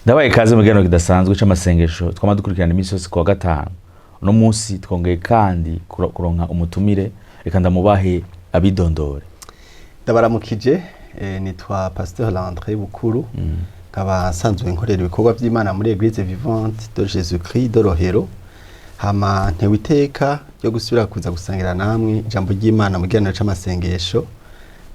Ndabaye ikaze mu kiganiro kidasanzwe c'amasengesho twama dukurikirana iminsi yose kuwa gatanu. Uno munsi twongeye kandi kuronka umutumire. Reka ndamubahe abidondore. Ndabaramukije, nitwa Pasteur Landry Bukuru, nkaba nsanzwe nkorera ibikorwa by'Imana muri Église Vivante de Jésus-Christ de Rohero. Hama ntewe iteka ryo gusubira kuza gusangira namwe ijambo ry'Imana mu kiganiro c'amasengesho.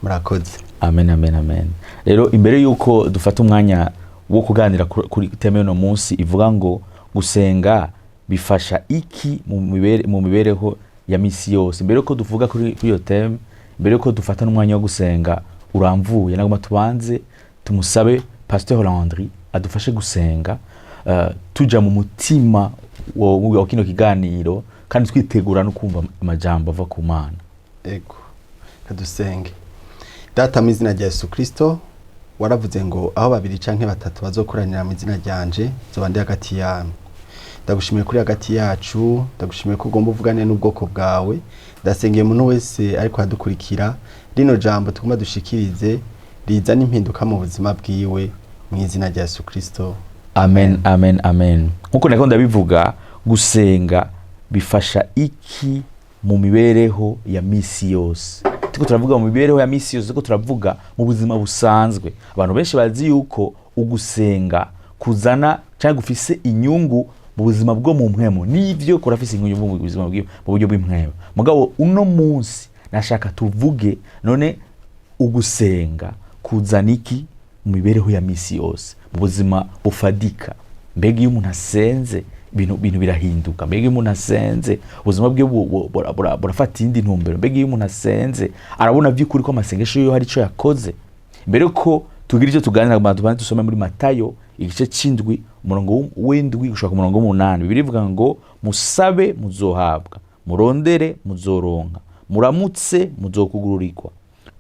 Murakoze. Amen, amen, amen. Rero imbere yuko dufata umwanya wo kuganira kuri thème y'uno munsi ivuga ngo gusenga bifasha iki mu mibereho ya misi yose, imbere yuko tuvuga kuri iyo thème, imbere yuko dufata n'umwanya wo gusenga uramvuye, nagomba tubanze tumusabe Pasteur Landry adufashe gusenga, tuja mu mutima wa kino kiganiro kandi twitegura no kumva amajambo ava ku Mana. Ego, kadusenge. Data, mu izina rya Yesu Kristo, waravuze ngo aho babiri canke batatu bazokoranira mu izina ryanje, nzoba ndi hagati yanyu. Ndagushimiye kuri hagati yacu, ndagushimiye ko ugomba uvugane n'ubwoko bwawe. Ndasengeye umuntu wese ariko adukurikira, rino jambo tugomba dushikirize rizana impinduka mu buzima bwiwe, mu izina rya Yesu Kristo. Amen, amen, amen. Nkuko nariko ndabivuga, gusenga bifasha iki mu mibereho ya misi yose? Turiko turavuga mu mibereho ya misi yose, turiko turavuga mu buzima busanzwe. Abantu benshi bazi yuko ugusenga kuzana cyangwa gufise inyungu mu buzima bwo mu mpwemu. Nivyo, kurafise inyungu mu buzima mu buryo bw'impwemu. Mugabo uno munsi nashaka tuvuge none ugusenga kuzana iki mu mibereho ya misi yose, mu buzima bufadika? Mbega iyo umuntu asenze ibintu birahinduka? Mbega iyo umuntu asenze ubuzima bwe burafata iyindi ntumbero? Mbega iyo umuntu asenze arabona by'ukuri ko amasengesho yiwe hari ico yakoze? Mbere ko tugira icyo tuganira, ngo tubanze dusome muri Matayo igice c'indwi, umurongo w'indwi gushika ku murongo w'umunani. Bibiliya ivuga ngo: "Musabe, muzohabwa; murondere, muzoronka; muramutse, muzokugururirwa.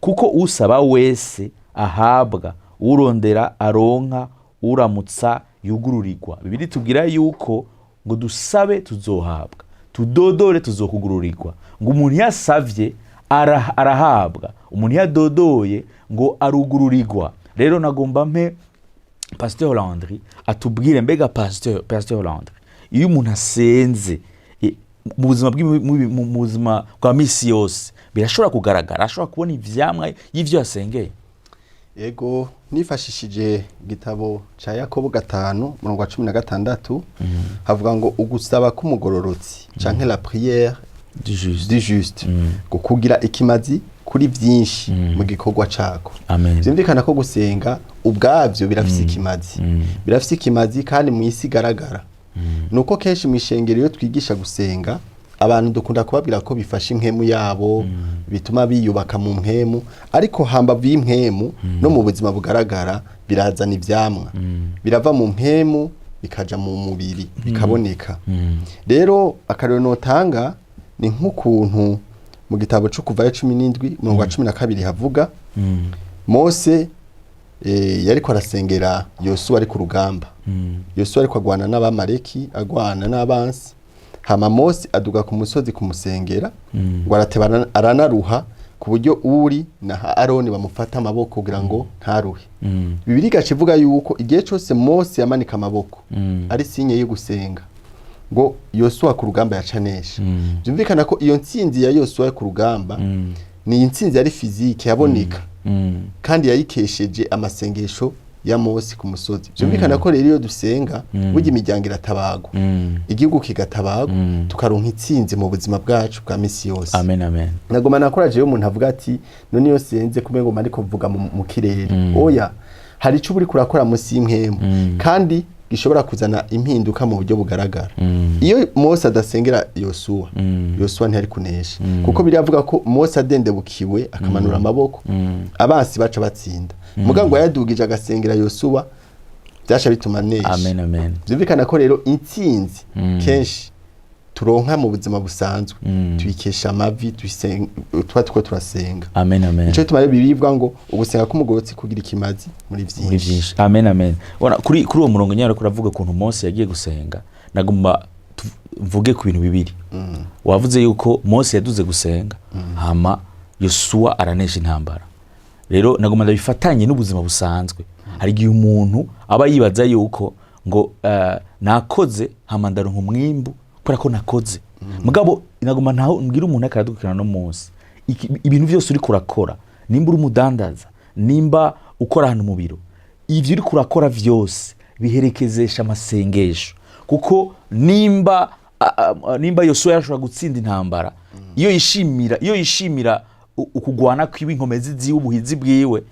Kuko usaba wese ahabwa, urondera aronka, uramutsa yugururirwa." Bibiliya itubwira yuko ngo dusabe tuzohabwa, tudodore tuzokugururirwa. Ngo umuntu iyo asavye arahabwa, umuntu iyo adodoye ngo arugururirwa. Rero nagomba mpe Pasteur Landry atubwire. Mbega Pasteur Landry, iyo umuntu asenze mu buzima mu buzima bwa misi yose birashobora kugaragara? Ashobora kubona ivyamwa y'ivyo yasengeye? Ego, nifashishije igitabo ca Yakobo 5, umurongo wa 16, havuga ngo ugusaba k'umugororotsi canke la prière du juste, du juste ngo kugira ikimazi kuri vyinshi mu gikorwa cako. Amen. Vyumvikana ko gusenga ubwavyo birafise ikimazi, birafise ikimazi kandi mu isi igaragara. Nuko kenshi mu ishengero iyo twigisha gusenga, abantu dukunda kubabwira ko bifasha impwemu yabo, bituma biyubaka mu mpwemu. Ariko hambavu y'impwemu, no mu buzima bugaragara birazana ivyamwa, birava mu mpwemu bikaja mu mubiri, bikaboneka. Rero akarero notanga ni nk'ukuntu mu gitabo cyo Kuvayo 17, umurongo wa 12 havuga Mose yariko arasengera Yosuwa ari ku rugamba. Yosuwa ariko agwana n'Abamaleki, agwana n'abansi. Hama Mose aduga ku musozi kumusengera, ngo arateba aranaruha ku buryo Uri na Aroni bamufata amaboko kugira ngo ntaruhe. Bibiliya igaca ivuga yuko igihe cyose Mose yamanika amaboko, ari signe yo gusenga, ngo Yosuwa ku rugamba yacanesha. Byumvikana ko iyo ntsinzi ya Yosuwa ku rugamba ni intsinzi yari physique, yaboneka, kandi yayikesheje amasengesho ya Mose ku musozi. Byumvikana ko rero iyo dusenga, burya imiryango iratabagwa, igihugu kigatabagwa, tukaronka intsinzi mu buzima bwacu bwa misi yose. Amen, amen. Nagoma nakoraje iyo umuntu avuga ati: "None iyo senze kumengo mba ndiko mvuga mu kirere." Oya, hari ico uri kurakora munsi y'impwemu kandi gishobora kuzana impinduka mu buryo bugaragara. Iyo Mose adasengera Yosuwa, Yosuwa ntiyari kunesha, kuko biravuga ko Mose adendebukiwe akamanura amaboko, abansi baca batsinda. Mugabo ngo yadugije agasengera Yosuwa, byasha bituma anesha. Amen, amen. Byumvikana ko rero intsinzi kenshi turonka mu buzima busanzwe tuyikesha amavi tuba turiko turasenga. Amen, amen. Nico gituma rero bibiliya ngo ugusenga k'umugororotsi kugira ikimazi muri muri vyinshi. Byinshi. Amen, amen. Bona kuri uwo murongo nyine ariko uravuga ukuntu Mose yagiye gusenga, nagomba mvuge ku bintu bibiri. Wavuze yuko Mose yaduze gusenga, hama Yosuwa aranesha intambara. Rero nagomba ndabifatanye n'ubuzima busanzwe. Hari igihe umuntu aba yibaza yuko ngo nakoze hama ndaronka umwimbu kubera ko nakoze. Mugabo nagomba ntaho mbwira umuntu akaradukurikirana no munsi, ibintu byose uriko urakora, nimba uri umudandaza, nimba ukora ahantu mu biro, ivyo uriko urakora vyose biherekezesha amasengesho. Kuko nimba Yosuwa yarashobora gutsinda intambara, iyo yishimira ukugwana kwiwe, inkomezi ziwe, ubuhizi bwiwe,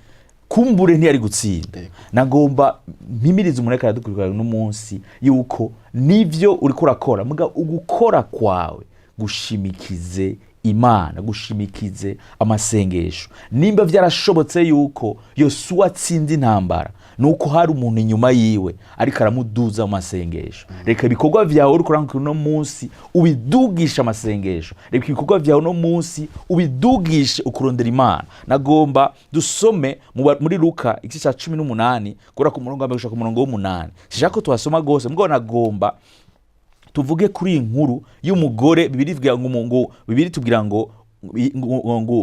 kumbure ntiyari gutsinda. Nagomba mpimirize umuntu ariko aradukurikirana uno munsi yuko nivyo uriko urakora, muga ugukora kwawe gushimikize Imana, gushimikize amasengesho. Nimba vyarashobotse yuko Yosuwa atsinda intambara, nuko hari umuntu inyuma yiwe ariko aramuduza mu masengesho. Reka ibikorwa vyawe uriko urakora uno munsi ubidugishe amasengesho. Reka ibikorwa vyawe uno munsi ubidugishe ukurondera Imana. Nagomba dusome muri Luka igice cya 18, guhera ku murongo wa mbere gushika ku murongo w'umunani. Sishaka ko tuhasoma rwose, mugabo nagomba tuvuge kuri iyi nkuru y'umugore. Bibiri ivuga ngo Bibiri tubwira ngo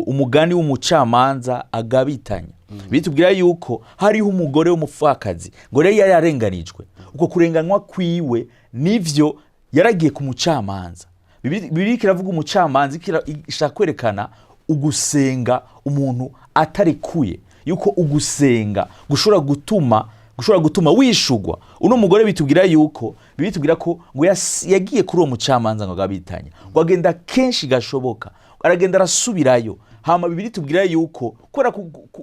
umugani w'umucamanza agabitanya. Bibiri tubwira yuko hariho umugore w'umupfakazi, ngo rero yari yarenganijwe. Uko kurenganywa kwiwe nivyo yaragiye ku mucamanza. Bibiri kiravuga umucamanza, ishaka kwerekana ugusenga umuntu atarekuye, yuko ugusenga gushobora gutuma wishugwa. Uno mugore bitubwira yuko, bitubwira ko ngo yagiye kuri uwo mucamanza ngo agabitanya, ngo agenda kenshi gashoboka, aragenda arasubirayo. Hama Bibiri tubwira yuko kubera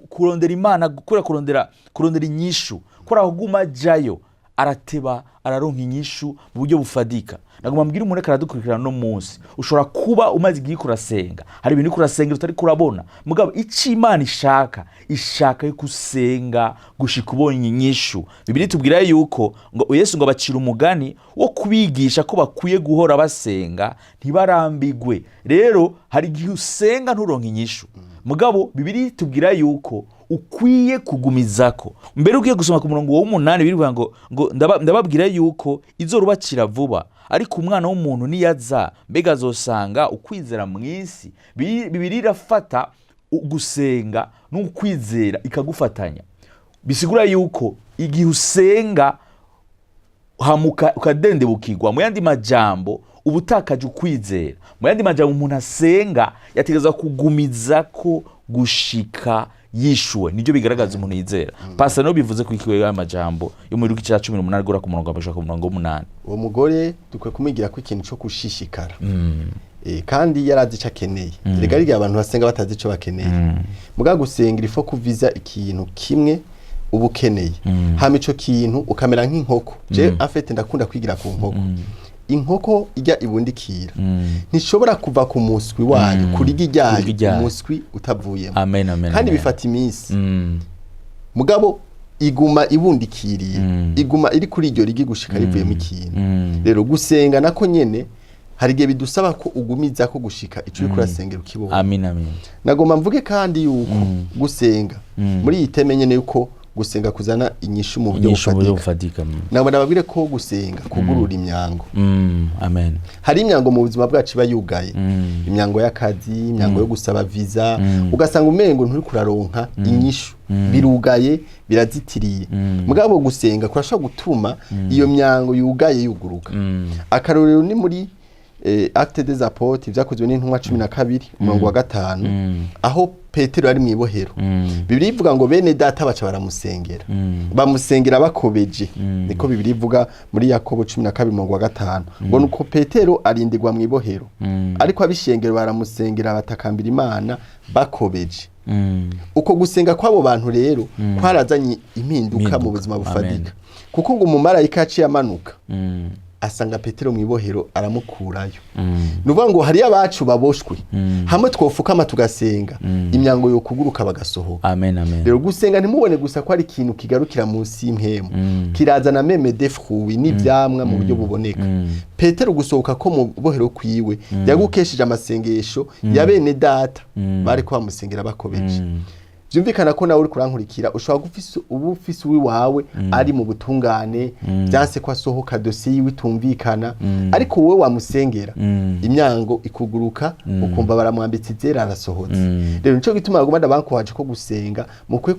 kurondera Imana, kubera kurondera inyishu, kubera kuguma ajayo, arateba araronka inyishu mu buryo bufadika. Nagomba mbwira umuntu ariko aradukurikirana no munsi, ushobora kuba umaze igihe uriko urasenga, hari ibintu uriko urasenga utari kurabona, mugabo icyo Imana ishaka, ishaka yuko usenga gushika ubonye inyishu. Bibiri tubwira yuko ngo Yesu ngo abacira umugani wo kubigisha ko bakwiye guhora basenga ntibarambigwe. Rero hari igihe usenga nturonke inyishu, mugabo Bibiri tubwira yuko ukwiye kugumizako. Mbere ugiye gusoma ku murongo w'umunani, birivuga ngo ndababwira yuko izorubakira vuba, ariko Umwana w'umuntu niyaza, mbega azosanga ukwizera mu isi? Bibiri irafata gusenga n'ukwizera ikagufatanya. Bisigura yuko igihe usenga hamuka ukadendebukirwa, mu yandi majambo uba utakaje ukwizera. Mu yandi majambo, umuntu asenga yategerezwa kugumiza ko gushika yishuwe. Nibyo bigaragaza umuntu yizera. Pasa no bivuze ku ikiwe y'amajambo yo muri Luka cya 18, gura ku murongo wa mbere ku murongo w'umunani. Uwo mugore dukwiye kumwigira ko ikintu cyo gushishikara. Kandi yarazi icyo akeneye. Erega rigiye abantu basenga batazi icyo bakeneye. Muga gusenga il faut kuviza ikintu kimwe uba ukeneye, hama ico kintu ukamera nk'inkoko. Je en fait ndakunda kwigira ku nkoko. Inkoko ijya ibundikira ntishobora kuva ku muswi wayo, ku rigi Ku rigi ryayo, ryayo. umuswi utavuyemo. Amen, amen. Kandi Amen. bifata iminsi, mugabo iguma ibundikiriye, iguma iri kuri iryo rigi gushika rivuyemo ikintu. Rero gusenga nako nyene hari igihe bidusaba ko ugumiza ko gushika ico uriko urasengera ukibona. Amin, amin. Nagomba mvuge kandi yuko gusenga muri iyi thème nyene, yuko gusenga kuzana inyishu mu buryo Inyishu mu buryo bufatika. bufatika. Nagomba nababwire ko gusenga kugurura imyango. Amen. Hari imyango mu buzima bwacu iba yugaye, imyango y'akazi, imyango yo gusaba visa, ugasanga umengo nturi kuraronka inyishu, birugaye, birazitiriye. Mugabo gusenga kurashobora gutuma iyo myango yugaye yuguruka. Akarorero ni muri Actes des Apôtres, Ibyakozwe n'Intumwa 12, umurongo wa 5, aho Petero yari mu ibohero. Bibiliya ivuga ngo bene data baca baramusengera, bamusengera bakobeje. Niko Bibiliya ivuga muri Yakobo 12, umurongo wa 5, ngo nuko Petero arindirwa mu ibohero, ariko abishengero baramusengera, batakambira Imana bakobeje. Uko gusenga kw'abo bantu rero kwarazanye impinduka mu Impinduka. buzima Amen. bufadika, kuko ngo umumarayika yaciye amanuka asanga Petero mu ibohero, aramukurayo. Ni ukuvuga ngo hariyo abacu baboshwe, hamwe twofukama tugasenga, imyango yo kuguruka bagasohoka. Amen, amen. Rero gusenga ntimubone gusa ko ari ikintu kigarukira munsi y'impemu, kirazana même des fruits n'ivyamwa mu buryo buboneka. Petero gusohoka ko mu bohero kwiwe yagukesheje amasengesho ya bene data bari ko bamusengera bakobeje. Byumvikana ko nawe uri kurankurikira ushobora gufisa, uba ufise uwiwawe ari mu butungane, byanse ko asohoka, dosiye yiwe itumvikana, ariko wowe wamusengera, imyango ikuguruka, ukumva baramwambitse izera, arasohotse. Rero nico gituma baguma ndabankuhaje ko gusenga mukwiye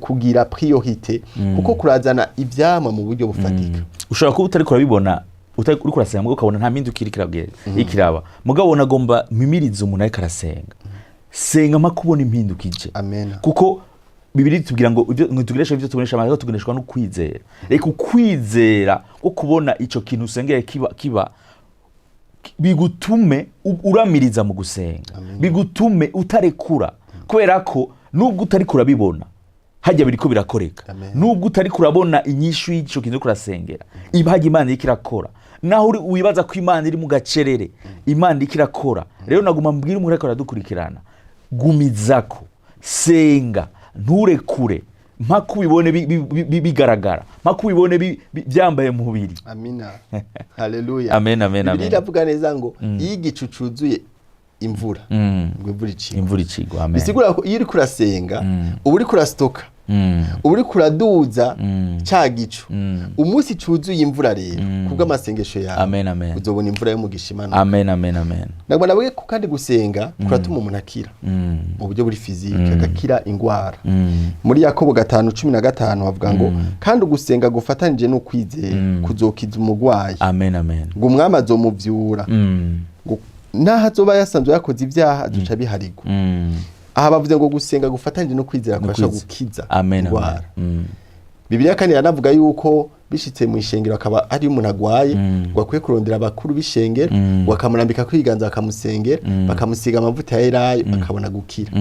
kugira priorité, kuko kurazana ivyamwa mu buryo bufatika. Ushobora kuba utariko urabibona, uriko urasenga mugabo ukabona nta mpinduka iriko iriko iraba. Mugabo nagomba mpimirize umuntu ariko arasenga: senga mpaka ubona impinduka ije. Amen. Kuko Bibiliya itubwira ngo ngo tugereshe ibyo tubonesha amaso, tugeneshwa no kwizera. Reka ukwizera ko kubona ico kintu usengeye kiba bigutume uramiriza mu gusenga, bigutume utarekura, kubera ko nubwo utariko urabibona, hajya biriko birakoreka. Amen. Nubwo utariko urabona inyishu y'ico kintu uriko urasengera, iba hajya Imana iriko irakora. Naho uri wibaza ko Imana iri mu gacerere, Imana iriko irakora. Rero naguma mbwira umuntu ariko aradukurikirana: gumizako, senga, nturekure mpaka ubibone bigaragara, mpaka ubibone byambaye mu mubiri. Amina, haleluya. Amen, amen, amen. Bibiliya iravuga neza ngo iyo igicu cuzuye imvura, ngo imvura icigwa. Imvura icigwa, amen. Bisigura ko iyo uriko urasenga, uba uriko urastoka, uba uriko uraduza ca gicu. Umunsi cuzuye imvura rero kubw'amasengesho yawe, Amen, amen. uzobona imvura y'umugisha imanuka. Amen, amen, amen. Nagomba navuge ko kandi gusenga kuratuma umuntu akira mu buryo buri physique, agakira ingwara. Muri Yakobo 5:15 bavuga ngo kandi ugusenga gufatanije n'ukwizera kuzokiza umugwayi, Amen, amen. ngo Umwami azomuvyura, ngo naho azoba yasanzwe yakoze ibyaha azoca biharigwa. Aha bavuze ngo gusenga gufatanije no kwizera kubasha gukiza Amen, amen. indwara. Bibiliya kandi iranavuga yuko bishitse mu ishengero akaba ari umuntu agwaye, ngo akwiye kurondera abakuru b'ishengero, ngo bakamurambika kwiganza, bakamusengera, bakamusiga amavuta ya elayo, akabona gukira.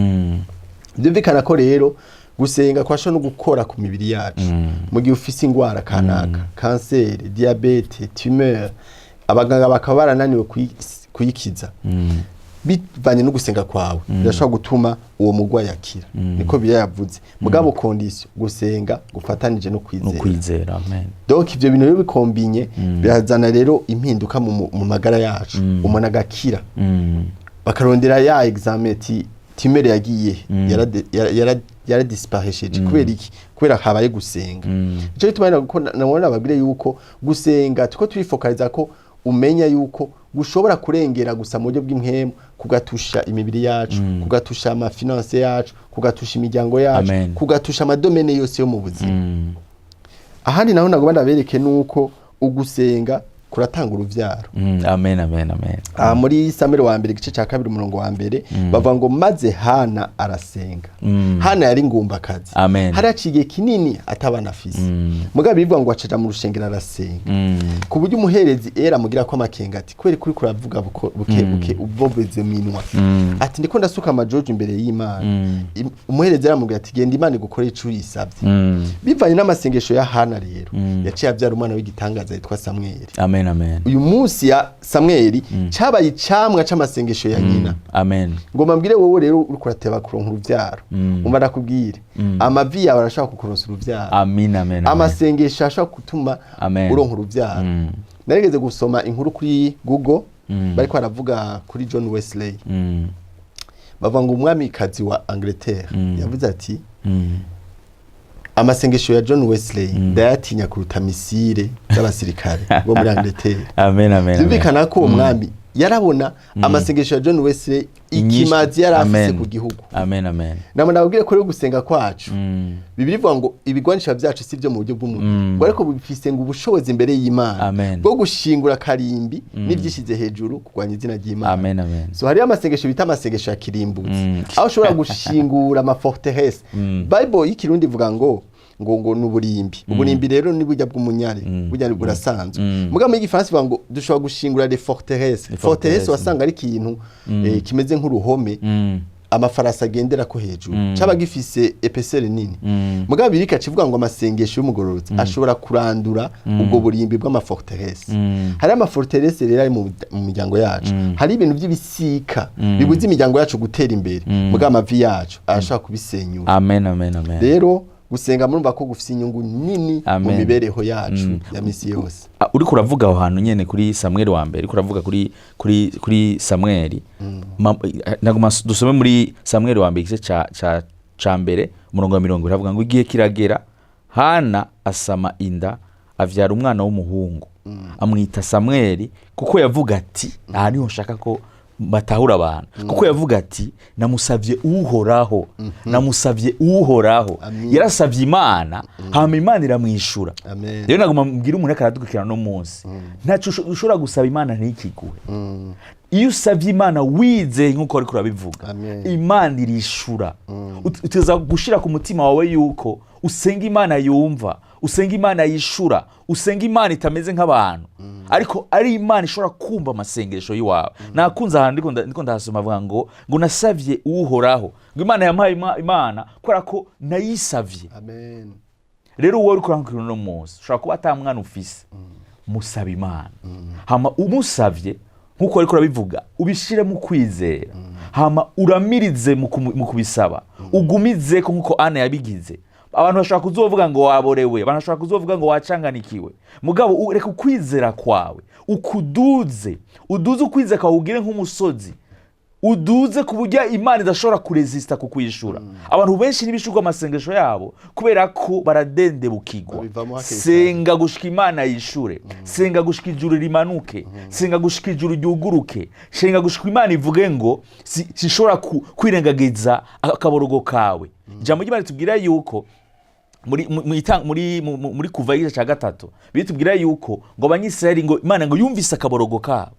Byumvikana ko rero gusenga kwasha no gukora ku mibiri yacu. Mu gihe ufise ingwara kanaka, kanseri, diabète, tumeur, abaganga bakaba barananiwe kuyikiza, bivanye no gusenga kwawe birashobora gutuma uwo mugwayi akira. Niko Bibiliya yavuze, mugabo condition gusenga gufatanije no No kwizera. Kwizera, amen. Donc ivyo bintu rero bikombinye birazana rero impinduka mu magara yacu, umuntu agakira. Bakarondera ya examen ati tumeur yagiye, yaradisparesheje. Kubera iki? Kubera habaye gusenga. Ico gituma ko nabona nababwire yuko gusenga tuko turifokaliza ko umenya yuko gushobora kurengera gusa mu buryo bw'impwemu, kugatusha imibiri yacu, kugatusha ama finances yacu, kugatusha imiryango yacu, Amen. kugatusha ama domaines yose yo mu buzima. Ahandi naho nagomba ndabereke nuko ugusenga kuratanga uruvyaro. Amen, amen, amen. Aha muri Samweli wa mbere igice cya 2 umurongo wa 1 bavuga ngo maze Hana arasenga. Hana yari ngumbakazi. Amen. Hari haciye igihe kinini atabana afise, mugabo bivuga ngo acaja mu rushengero arasenga, ku buryo umuherezi era amugira ko amakenga ati kubera kuri kuravuga buke buke, uboveze minwa, ati ndiko ndasuka amajojo imbere y'Imana. Umuherezi aramubwira ati genda, Imana igukore ico uyisavye. Bivanye n'amasengesho ya Hana rero, yaciye abyara umwana w'igitangaza yitwa Samweli. Amen, amen. Uyu munsi ya Samweli cabaye icamwa c'amasengesho ya nyina. Amen. Ngo mbabwire wowe rero uriko urateba kuronka uruvyaro, umva ndakubwire, amavi yawe arashobora kukuronsa uruvyaro. Amen, amen, amen. Amasengesho ashobora gutuma Amen. uronka uruvyaro. Narigeze gusoma inkuru kuri Google, bariko baravuga kuri John Wesley. Bavuga ngo umwamikazi wa Angleterre yavuze ati amasengesho ya John Wesley ndayatinya kuruta missiles z'abasirikare bo muri Angleterre. Amen, amen, amen. Byumvikana ko uwo mwami yarabona amasengesho ya John Wesley, ikimazi yari afise Amen. ku gihugu. Amen, amen. Namwe nababwire ko rero gusenga kwacu, Bibiliya ivuga ngo ibigwanisha byacu si byo mu buryo bw'umubiri, ngo ariko bifise ngo ubushobozi imbere y'Imana Amen. bwo gushingura karimbi n'ibyishyize hejuru kurwanya izina ry'Imana. Amen, amen. So hariyo amasengesho bita amasengesho ya kirimbutsi, aho ushobora gushingura ama forteresses. Bible y'Ikirundi ivuga ngo ni uburimbi. Uburimbi rero ni burya bw'umunyare, burya burasanzwe. Mugabo mu Gifaransa ivuga ngo dushobora gushingura les forteresses. Les Forteresse forteresses. wasanga ari ikintu kimeze nk'uruhome amafarasi agendera ko hejuru, caba gifise épaisseur nini. Mugabo birika kivuga ngo amasengesho y'umugororotsi ashobora kurandura ubwo burimbi bw'ama forteresses. Hari ama forteresses rero ari mu miryango yacu, hari ibintu by'ibisika bibuza imiryango yacu gutera imbere, mugabo amavi yacu arashobora kubisenyura. Amen, amen, amen. Rero gusenga murumva ko gufise inyungu nini mu Amen. mibereho yacu ya misi yose. Ah, uriko uravuga aho hantu nyene kuri Samweli wa mbere, uriko uravuga kuri Samweli. Naguma dusome muri Samweli wa mbere igice ca ca mbere, umurongo wa 20, havuga ngo: "Igihe kiragera, Hana asama inda, avyara umwana w'umuhungu, amwita Samweli, kuko yavuga ati..." Aha niho nshaka ko batahura abantu. "Kuko yavuga ati: namusavye Uhoraho, namusavye Uhoraho." Amin. Yarasavye Imana, hama Imana iramwishura. Amen. Rero nagomba mbwira umuntu ariko aradukurikirana no munsi, ntaco ushobora gusaba Imana ntikiguhe. Iyo usavye Imana wizeye, nk'uko ariko urabivuga, Amen. Imana irishura. Uteza gushira ku mutima wawe yuko usenga Imana yumva, usenga Imana yishura, usenga Imana itameze nk'abantu, ariko ari Imana ishobora kumva amasengesho y'iwawe. Nakunze ahantu ndiko ndahasoma, avuga ngo nasavye Uhoraho, ngo Imana yampaye Imana kubera ko nayisavye. Amen. Rero wowe uriko urakurikirana uno munsi, ushobora kuba ata mwana ufise, musaba Imana. Hama umusavye, nk'uko ariko urabivuga, ubishiremo ukwizera, hama uramirize mu kubisaba, ugumize ko nk'uko Ana yabigize. Abantu bashobora kuzovuga ngo waborewe, abantu bashobora kuzovuga ngo wacanganikiwe, mugabo reka ukwizera kwawe ukuduze, uduze ukwizera kwawe, ugire nk'umusozi, uduze ku buryo Imana idashobora kurezisita kukwishura. Abantu benshi ntibishurwa amasengesho yabo kubera ko baradendebukirwa. Babivamo hakiri kare. Senga gushika Imana yishure, senga gushika ijuru rimanuke, senga gushika ijuru ryuguruke, senga gushika Imana ivuge ngo sinshobora kwirengagiza akaborogo kawe. Ijambo ry'Imana ritubwira yuko muri mu- mu itang- muri mu- mu- muri Kuva igice cya 3, bitubwira yuko ngo Abanyisirayeli, ngo Imana ngo yumvise akaborogo kabo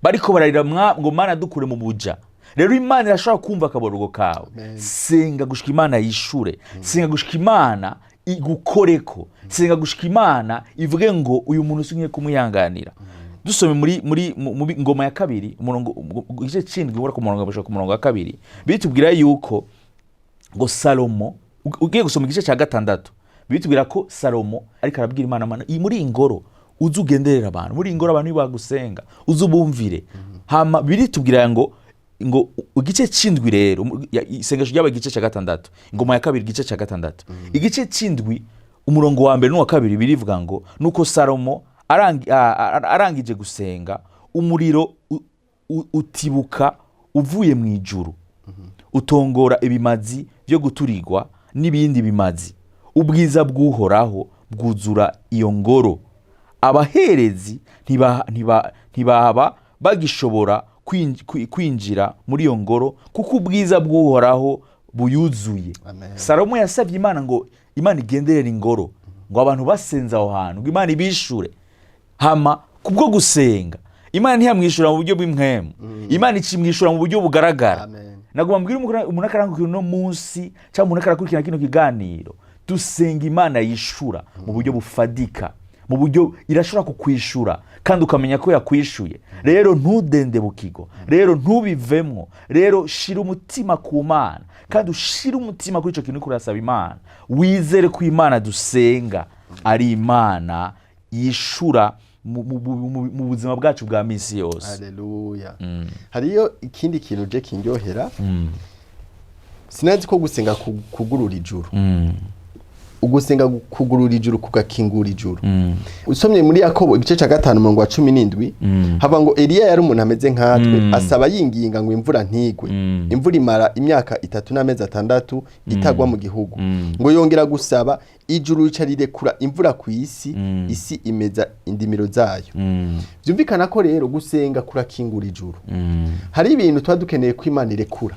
bariko bararira ngo: "Mana, dukure mu buja." Rero Imana irashobora kumva akaborogo kawe. Amen. Senga gushika Imana yishure, senga gushika Imana igukoreko, senga gushika Imana ivuge ngo uyu muntu sinkwiye kumuyanganira. Dusome muri Ngoma ya Kabiri, umurongo, igice c'indwi, guhera ku murongo gushika ku murongo wa 2, bitubwira yuko ngo Salomo, ugiye gusoma igice cya 6, bitubwira ko Salomo ariko arabwira Imana: "Mana, iyi muri iyi ngoro uze ugenderera abantu, muri iyi ngoro abantu nibagusenga uze ubumvire." Hama biritubwira ngo igice c'indwi rero, isengesho ryabaye igice cya 6, Ingoma ya Kabiri igice cya 6, igice c'indwi, umurongo wa mbere n'uwa kabiri, birivuga ngo: "Nuko Salomo arangije gusenga, umuriro utibuka uvuye mu ijuru, utongora ibimazi byo guturirwa n'ibindi bimazi. Ubwiza bw'Uhoraho bwuzura iyo ngoro. Abaherezi ntibaba bagishobora kwinjira muri iyo ngoro, kuko ubwiza bw'Uhoraho buyuzuye." Amen. Salomo yasabye Imana ngo Imana igenderere ingoro, ngo abantu basenze aho hantu, ngo Imana ibishure. Hama kubwo gusenga, Imana ntiyamwishyura mu buryo bw'impwemu, Imana ikimwishyura mu buryo bugaragara. Amen. Nagomba mbwira umuntu akaranguka uno munsi cyangwa umuntu akarakurikirana kino kiganiro: dusenga Imana yishura mu buryo bufadika, mu buryo irashobora kukwishura kandi ukamenya ko yakwishuye. Rero ntudendebukirwe, rero ntubivemwo, rero shira umutima ku Mana kandi ushire umutima kuri icyo kintu uriko urasaba Imana. Wizere ko Imana dusenga ari Imana yishura mu buzima bwacu bwa minsi yose. Haleluya. Hariyo ikindi kintu je kindyohera. Sinazi ko gusenga kugurura ijuru, ugusenga kugurura ijuru, kugakingura ijuru. Usomye muri Yakobo igice cya 5, umurongo wa 17, hava ngo Eliya yari umuntu ameze nkatwe, asaba yinginga ngo imvura ntigwe. Imvura imara imyaka 3 n'amezi 6 itagwa mu gihugu. Ngo yongera gusaba, ijuru rica rirekura imvura ku isi, isi imeza indimiro zayo. Byumvikana ko rero gusenga kurakingura ijuru. Hari ibintu tuba dukeneye ko Imana irekura,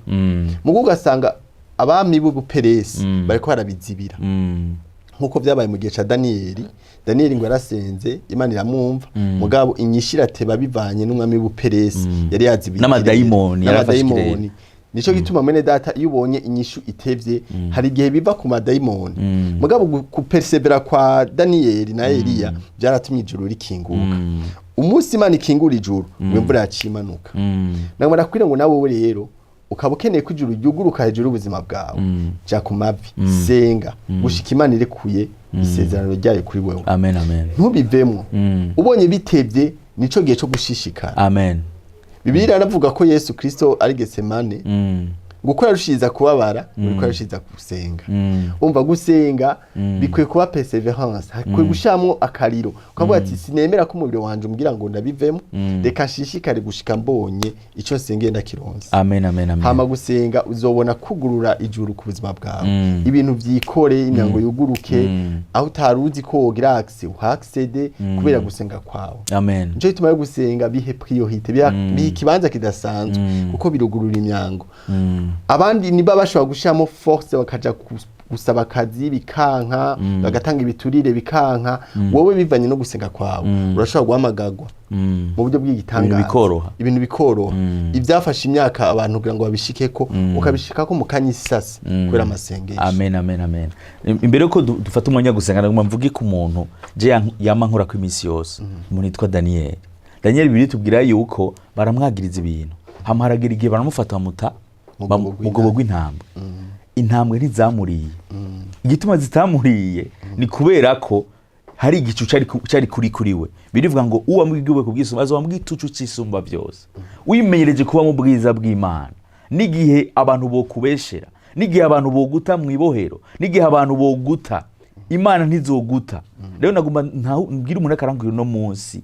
mugo ugasanga abami b'Ubuperesi bariko barabizibira, nk'uko byabaye mu gihe ca Daniyeli. Daniyeli ngo yarasenze, Imana iramwumva, mugabo inyishu irateba bivanye n'umwami w'Ubuperesi yari yazibiye. N'amadayimoni yarafashe ikirere. N'amadayimoni. Nico gituma, mwene data, iyo ubonye inyishu itevye, hari igihe biva ku madayimoni. Mugabo kupersevera kwa Daniyeli na Eliya byaratumye ijuru rikinguka. Umunsi Imana ikingura ijuru, ngo imvura yaciye imanuka. Nagomba ndakwira ngo nawe rero ukaba ukeneye ko ijuru ryuguruka hejuru y'ubuzima bwawe, jya ku mavi, senga gushika Imana irekuye isezerano ryayo kuri wewe. Amen, amen. Ntubivemwo. Ubonye bitevye, nico gihe cyo gushishikara. Amen. Bibiliya iranavuga ko Yesu Kristo ari Getsemane. Ngo yarushiriza kubabara, uriko yarushiriza gusenga. Umva, gusenga bikwiye kuba persévérance, hakwiye gushiramwo akariro, ukavuga ati: "Sinemera ko umubiri wanje umbwira ngo ndabivemo, reka nshishikare gushika mbonye ico nsengeye ndakironse." Amen, amen, amen. Hama gusenga uzobona kugurura ijuru ku buzima bwawe, ibintu vyikore, imyango yuguruke, aho utari uzi ko wogira accès uhaccède kubera gusenga kwawe. Amen. Nico gituma yo gusenga bihe priorité, bihe ikibanza kidasanzwe, kuko birugurura imyango. Abandi niba bashobora gushiramo force bakaja gusaba akazi bikanka, bagatanga ibiturire bikanka, wowe bivanye no gusenga kwawe urashobora guhamagarwa mu buryo bw'igitangaza. Ibintu bikoroha. Ibintu bikoroha. Ibyafashe imyaka abantu kugira ngo babishikeko, ukabishikako mu kanya isase kubera amasengesho. Amen, amen, amen. Imbere yuko dufata umwanya wo gusenga, ndagomba mvuge ku muntu je yama nkora ko iminsi yose, umuntu yitwa Daniyeli. Daniyeli, Bibiliya itubwira yuko baramwagiriza ibintu, hama haragera igihe baramufata, bamuta mu rwobo. Mu rwobo rw'intambwe. Intambwe ntizamuriye. Igituma zitamuriye ni kubera ko hari igicu cari kuri we. Birivuga ngo uwa mw'igihugu kubwisumba azoba mw'itucu c'isumba byose. Wimenyereje kuba mu bwiza bw'Imana, n'igihe abantu bokubeshera, n'igihe abantu boguta mu ibohero, n'igihe abantu boguta, Imana ntizoguta. Rero nagomba mbwira umuntu akarangurira uno munsi: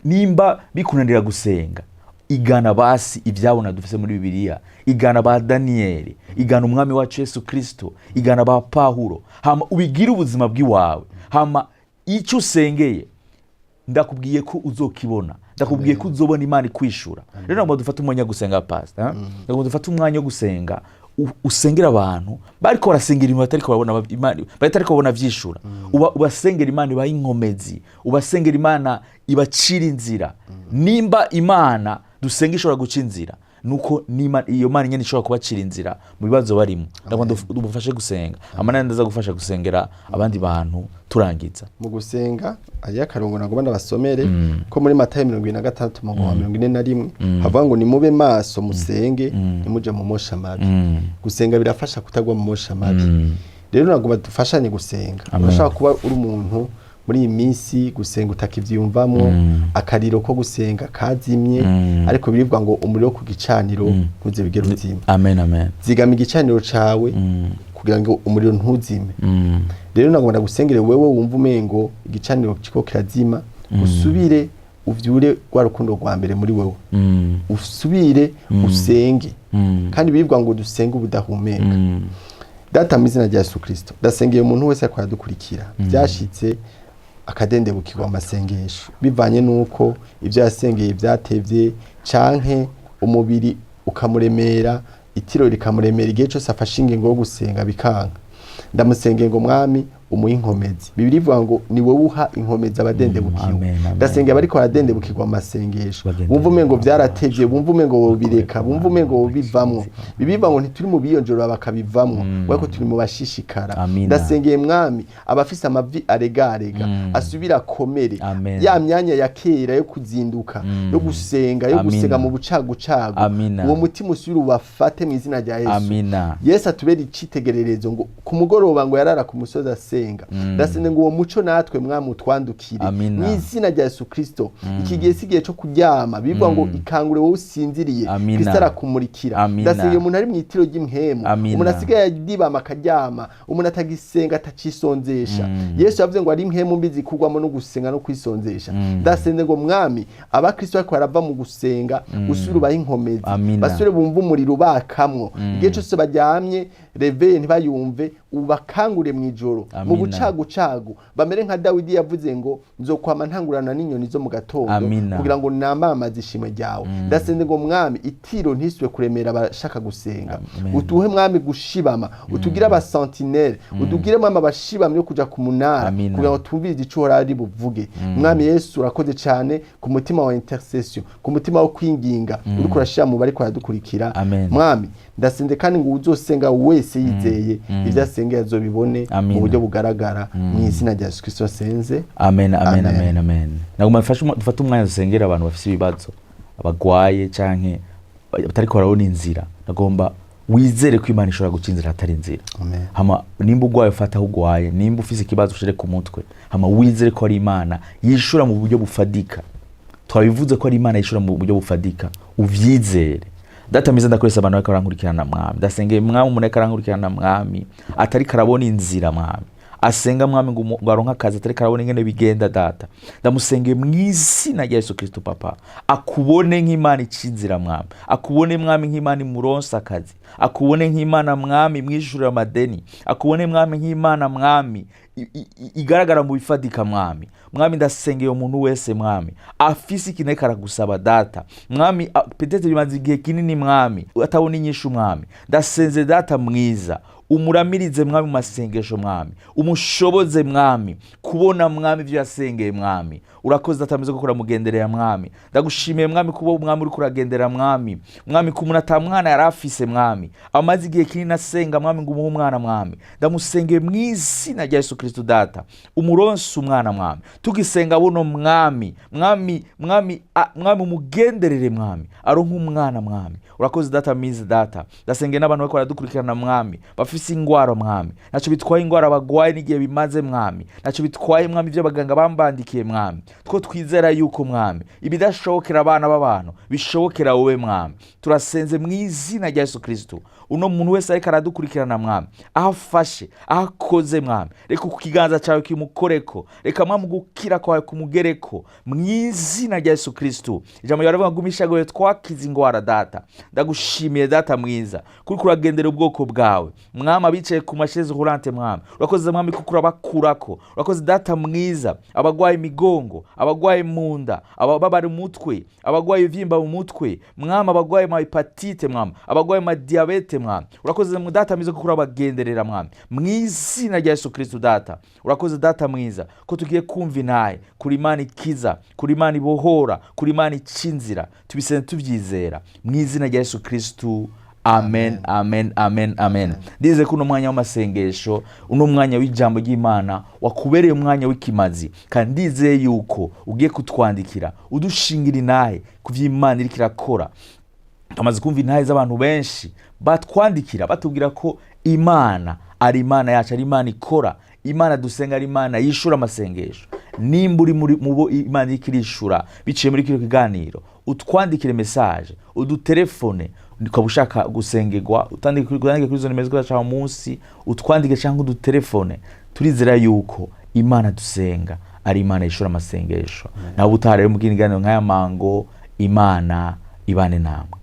nimba bikunanira gusenga, igana basi ibyabona dufise muri Bibiliya, igana ba Daniyeli, igana Umwami wacu Yesu Kristo, igana ba Pawulo, hama ubigire ubuzima bw'iwawe. Hama icyo usengeye, ndakubwiye ko uzokibona, ndakubwiye ko uzobona Imana ikwishura. Rero nagomba dufate umwanya wo gusenga, pastor. Nagomba dufate umwanya wo gusenga, usengera abantu bariko barasengera ibintu batariko barabona Imana, batariko babona vyishura. Ubasengera Imana ibaha inkomezi, ubasengera Imana ibacira inzira. Nimba Imana dusenga ishobora guca inzira, nuko iyo Mana nyene ishobora kubacira inzira mu bibazo barimo. Ndagomba ubafashe gusenga, amanani ndaza gufasha gusengera abandi bantu turangiza. Mu gusenga hariyo akarongo nagomba ndabasomere ko muri Matayo 26 umurongo wa 41, havuga ngo: "Nimube maso musenge, ntimuje mu mosha mabi." Gusenga birafasha kutagwa mu mosha mabi. Rero nagomba dufashanye gusenga. Amen. Urashobora kuba uri umuntu muri iyi minsi gusenga utakivyiyumvamo, akariro ko gusenga kazimye, ariko biribwa ngo umuriro wo ku gicaniro ntuze wigere uzima. Amen, amen. Zigama igicaniro cawe kugira ngo umuriro ntuzime. Rero nagomba ndagusengere wewe wumva umengo igicaniro kiko kirazima, usubire uvyure rwa rukundo rwa mbere muri wewe, usubire usenge. Kandi biribwa ngo dusenge ubudahumeka. Data, mu izina rya Yesu Kristo, ndasengeye umuntu wese ariko aradukurikira, byashitse akadendebukirwa mu masengesho bivanye n'uko ibyo yasengeye byatevye, canke umubiri ukamuremera, itiro rikamuremera, igihe cyose afashe ingingo yo gusenga bikanka. Ndamusengeye ngo: "Mwami, umuhe inkomezi." Bibiliya ivuga ngo ni wowe uha inkomezi abadendebukiwe. Amen, amen. Ndasengeye abariko baradendebukirwa mu masengesho, Bagende bumva umengo vyaratevye, bumva umengo wobireka, bumva umengo wobivamwo. Bibiliya ivuga ngo ntituri mu biyonjorora bakabivamwo, ariko turi mu bashishikara. Amina. Ndasengeye, Mwami, abafise amavi aregarega asubira akomere. Amen. Ya myanya ya kera yo kuzinduka, yo gusenga, yo Amina. gusenga mu bucagucagu, Amina. uwo mutima usubire ubafate mu izina rya Yesu. Amina. Yesu atubere icitegererezo, ngo ku mugoroba ngo yarara ku musozi asenga. Ndasenga ngo uwo muco natwe, Mwami, utwandukire. Amina. Mu izina rya Yesu Kristo. Iki gihe si igihe cyo kuryama. Bivuga ngo ikangure wowe usinziriye, Amina. Kristo arakumurikira. Amina. Ndasenga umuntu ari mu itiro ry'impwemu, Amina. umuntu asigaye adibama akaryama, umuntu atagisenga, atacisonzesha. Yesu yavuze ngo ari impwemu mbi zikugwamo no gusenga no kwisonzesha. Ndasenze ngo: "Mwami, abakristo bariko barava mu gusenga, usubire ubahe inkomezi." Amina. Basubire bumve umuriro ubakamwo. Igihe cyose baryamye, réveil ntibayumve, ubakangure mu ijoro mu Amina. bucagucagu, bamere nka Dawidi yavuze ngo: "Nzokwama ntangurana n'inyoni zo mu gatondo Amina. kugira ngo namamaze ishimwe ryawe." Ndasenze ngo: "Mwami, itiro ntisubire kuremera abashaka gusenga." Amen. Utuhe, Mwami, gushibama, utugire abasentinelle, utugire, Mwami, abashibamye yo kuja ku munara Amina. kugira ngo twumvirize ico Uhoraho ari buvuge. Mwami Yesu, urakoze cyane ku mutima wa intercession, ku mutima wo kwinginga uriko urashira mu bariko baradukurikira. Amen. Mwami, ndasenze kandi ngo uzosenga wese yizeye, ibyo asengeye azobibone mu Amina. buryo bugaragara. Mu izina rya Yesu Kristo senze. Amen, amen. Amen. Amen, amen. Nagomba dufate umwanya dusengera abantu bafise ibibazo, abagwaye canke batariko barabona inzira. Nagomba wizere ko Imana ishobora guca inzira hatari inzira. Amen. Hama nimba ugwaye, ufata aho ugwaye. Nimba ufise ikibazo, ushire ku mutwe. Hama wizere ko ari Imana yishura mu buryo bufadika. Twabivuze ko ari Imana yishura mu buryo bufadika, uvyizere. Data mwiza, ndakwese abantu bariko barankurikirana, mwami. Ndasengeye, mwami, umuntu ariko arankurikirana, mwami, atariko arabona inzira, mwami, asenga, mwami, ngo aronke akazi, atariko arabona ingene bigenda. Data, ndamusengeye mu izina rya Yesu Kristo, papa, akubone nk'Imana ica inzira, mwami, akubone, mwami, nk'Imana imuronsa akazi, akubone nk'Imana, mwami, mwishurira amadeni, akubone, mwami, nk'Imana, mwami, igaragara mu bifatika, mwami. Mwami, ndasengeye umuntu wese, mwami, afise ikintu ariko aragusaba, data, mwami, peut-être bimaze igihe kinini, mwami, atabona inyishu. Mwami, ndasenze, data mwiza, umuramirize, mwami, mu masengesho, mwami, umushoboze, mwami, kubona, mwami, ibyo yasengeye. Mwami, urakoze, data mwiza, kuko uramugenderera. Mwami, ndagushimiye, mwami, kuba, mwami, uriko uragendera, mwami, mwami, ku muntu ata mwana yari afise, mwami, amaze igihe kinini asenga, mwami, ngo umuhe umwana. Mwami, ndamusengeye mu izina rya Yesu Kristo, data, umuronse umwana. Mwami, tugisenga buno, mwami, mwami, mwami, mwami, umugenderere, mwami, aronke umwana. Mwami, urakoze, data mwiza. Data, ndasengeye n'abantu bariko baradukurikirana, mwami, bafise ingwara, mwami. Ntacyo bitwaye ingwara bagwaye n'igihe bimaze, mwami. Ntacyo bitwaye, mwami, ibyo abaganga bambandikiye, mwami. Two twizera yuko, mwami, ibidashobokera abana b'abantu bishobokera wowe. Mwami, turasenze mu izina rya Yesu Kristo, uno muntu wese ariko aradukurikirana, mwami, aho afashe, aho akoze, mwami, reka ku kiganza cyawe kimukoreko, reka, mwami, gukira kwawe kumugereko mu izina rya Yesu Kristo. Ijambo ryawe rivuga ngo imishago twakize ingwara. Data, ndagushimiye, data mwiza, kuri kuragendera ubwoko bwawe, mwami, abicaye ku ma chaises roulantes. Mwami, urakoze, mwami, kuko urabakurako. Urakoze, data mwiza, abagwaye imigongo, abagwaye mu nda, abababara umutwe, abagwaye ivyimba mu mutwe, mwami, abagwaye ma hépatite, mwami, abagwaye ma diabète, mwami, urakoze, data mwiza, kuko urabagenderera, mwami, mu izina rya Yesu Kristo. Data, urakoze, data mwiza, ko tugiye kumva intahe kuri Imana ikiza, kuri Imana ibohora, kuri Imana ica inzira. Tubisenze tubyizera mu izina rya Yesu Kristo, amen, amen, amen, amen. Ndizeye ko uno mwanya w'amasengesho, uno mwanya w'ijambo ry'Imana wakubereye umwanya w'ikimazi, kandi ndizeye yuko ugiye kutwandikira udushingira intahe ku vy'Imana iriko irakora. Tumaze kumva intahe z'abantu benshi batwandikira batubwira ko Imana ari Imana yacu, ari Imana ikora, Imana dusenga ari Imana yishura amasengesho. Nimba uri muri mu bo Imana iriko irishura biciye muri kino kiganiro, utwandikire message, udutelefone. Ukaba ushaka gusengerwa, utandike kuri izo nimero zikoresha munsi, utwandike cyangwa udutelefone. Turizera yuko Imana dusenga ari Imana yishura amasengesho. Nawe utaha rero mu kiganiro nk'aya mango, Imana ibane namwe.